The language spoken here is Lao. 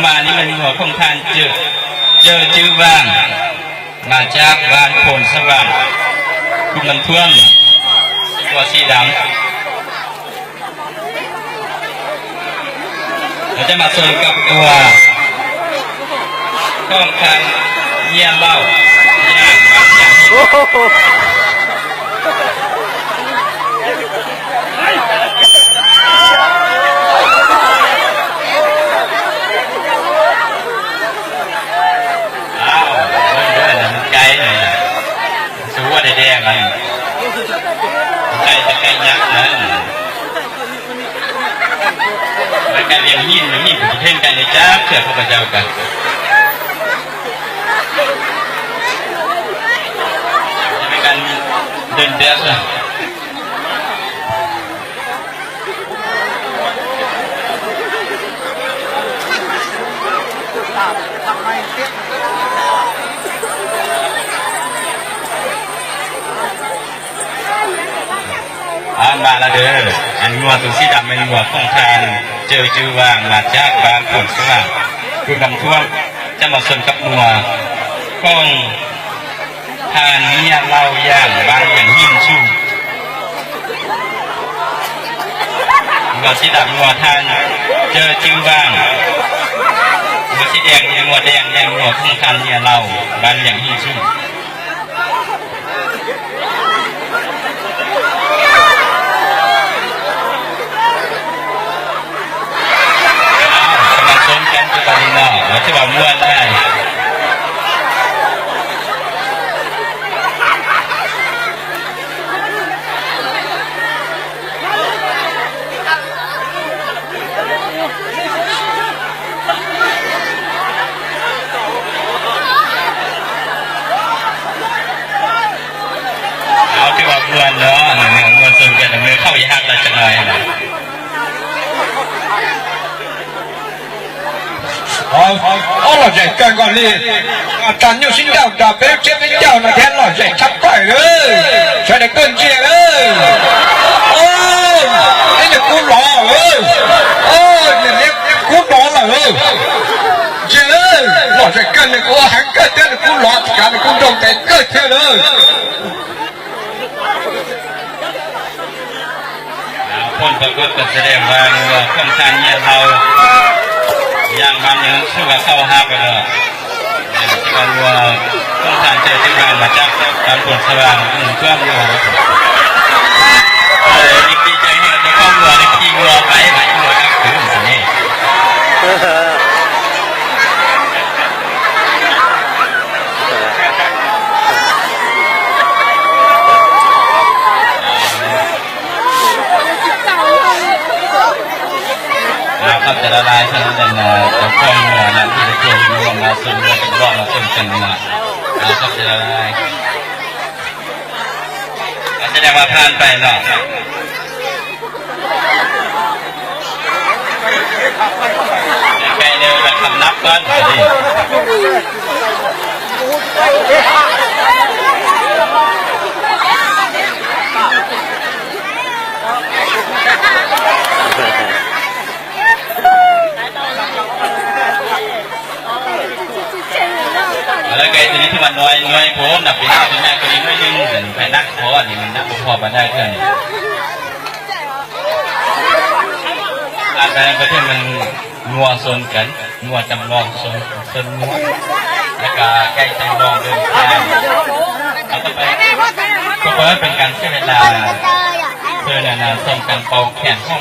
ມານີ້ແມ່ນງົວຂອງທ່ານເຈີ ເຈີຈື່ຫວ່າງ ມາຈາກບ້ານໂພນສະຫວ່າງ ຄຸນນ້ຳຖ້ວມ ງົວສີດຳ. ເຮົາຈະມາຊົນກັບງົວຂອງທ່ານເຫຍເຫຼົ່າ ອ້າວ ເບິ່ງເດີ ມັນໄກ່ນະ ສູ້ໄດ້ແດງອັນ ໄກ່ ແຕ່ໄກ່ຍັກນັ້ນ ມັນໄກ່ລ້ຽງຫີນ ມັນຫີນ ເຫັນໄກ່ເລີຍຈັກເທື່ອ ພວກເຂົາເຈົ້າກະ ຈະມີການເດີນແບບນະ. ອ່າ ມາລະເດີ ອັນງົວໂຕສີດຳແມ່ນງົວຂອງທ່ານເຈີຈື່ຫວ່າງ ມາຈາກບ້ານໂພນສະຫວ່າງ ຄຸນນ້ຳຖ້ວມ ຈະມາຊົນກັບງົວຂອງ ທ່ານເຫຍເຫຼົ່າ ຢ່າງບ້ານລຽງຫີນສູງ. ງົວສີດຳ ງົວທ່ານເຈີຈື່ຫວ່າງ, ງົວສີແດງ ງົວແດງ ແມ່ນງົວຂອງທ່ານເຫຍເຫຼົ່າ ບ້ານລຽງຫີນສູງ. ອ້າວ ກຳລັງຊົນກັນຢູ່ຕອນນີ້ເນາະ ຖືວ່າມ່ວນຫຼາຍ. ເອົາ ຖືວ່າມ່ວນເນາະ ມ່ວນຊົນກັນ ເຂົ້າອີຮັກລະຈັກໜ້ອຍຫັ້ນນະ. ເອົາ ເອົາ ລາວໃຫຍ່ເກີນກ່ອນນີ້ ອາຈານຢູ່ຊິນດາວ ດາວເປັນເຈັບເປັນເຈົ້ານະ ແທນລາວໃຫຍ່ຊັບໄປເລີຍ ໃຊ້ໄດ້ເກີນເຈຍເລີຍ. ໂອ້ຍ ໄອ້ເດັກກູຫຼໍເອີຍ ໂອ້ຍ ເດັກກູຫຼໍລະເອີຍ ເຈຍເອີຍ ລາວໃຫຍ່ເກີນນີ້ ໂອ້ ຫັນເກີນເທນ ກູຫຼໍການ ກູດົງໃຈເກີນເທເລີຍ. ອ່າ ຜົນປາກົດກໍສະແດງວ່າງົວຂອງທ່ານເຫຍເຫຼົ່າ ຢ່າງມັນຍັງສູ້ກັບເຂົາຫາກະດອກ ແຕ່ວ່າງົວຂອງທ່ານເຈີຈິງຫວ່າງມາຈາກບ້ານໂພນສະຫວ່າງ ເມືອງເພື່ອງຢູ່ ເອີ ດີໃຈແຮງ ເຈົ້າຂອງງົວໄດ້ຂີ່ງົວໄປ ໄປງົວກັບຄືນຊັ້ນນີ້. ອ່າ ຂອບໃຈຫຼາຍໆ ທ່ານເຈົ້າຂອງງົວນະ ທີ່ໄດ້ເຊີນງົວມາຊົມກັນເນາະ ອ່າ ຂອບໃຈຫຼາຍໆ. ສະແດງວ່າຜ່ານໄປເນາະ. ໄປເດີ ໄປຄຳນັບກ່ອນ. ແລ້ວໄກ່ໂຕນີ້ຖືວ່ານ້ອຍ ນ້ອຍໂພດນະ ໄປຫາໂຕໃຫຍ່ກວ່ານີ້ໜ້ອຍໜຶ່ງ ໄປໜັກພໍ ອັນນີ້ມັນໜັກບໍ່ພໍປານໃດເທື່ອນີ້. ອາດໄປປະເທດມັນງົວຊົນກັນ ງົວຈຳລອງຊົນ ຊົນງົວ ແລ້ວກະໄກ່ຈຳລອງເດີນທາງ ເອົາຕໍ່ໄປ ເພື່ອເປັນການເສຍເວລາ ເພື່ອນັ້ນນະ ຊົມກັນເປົ່າແຄນຂອງ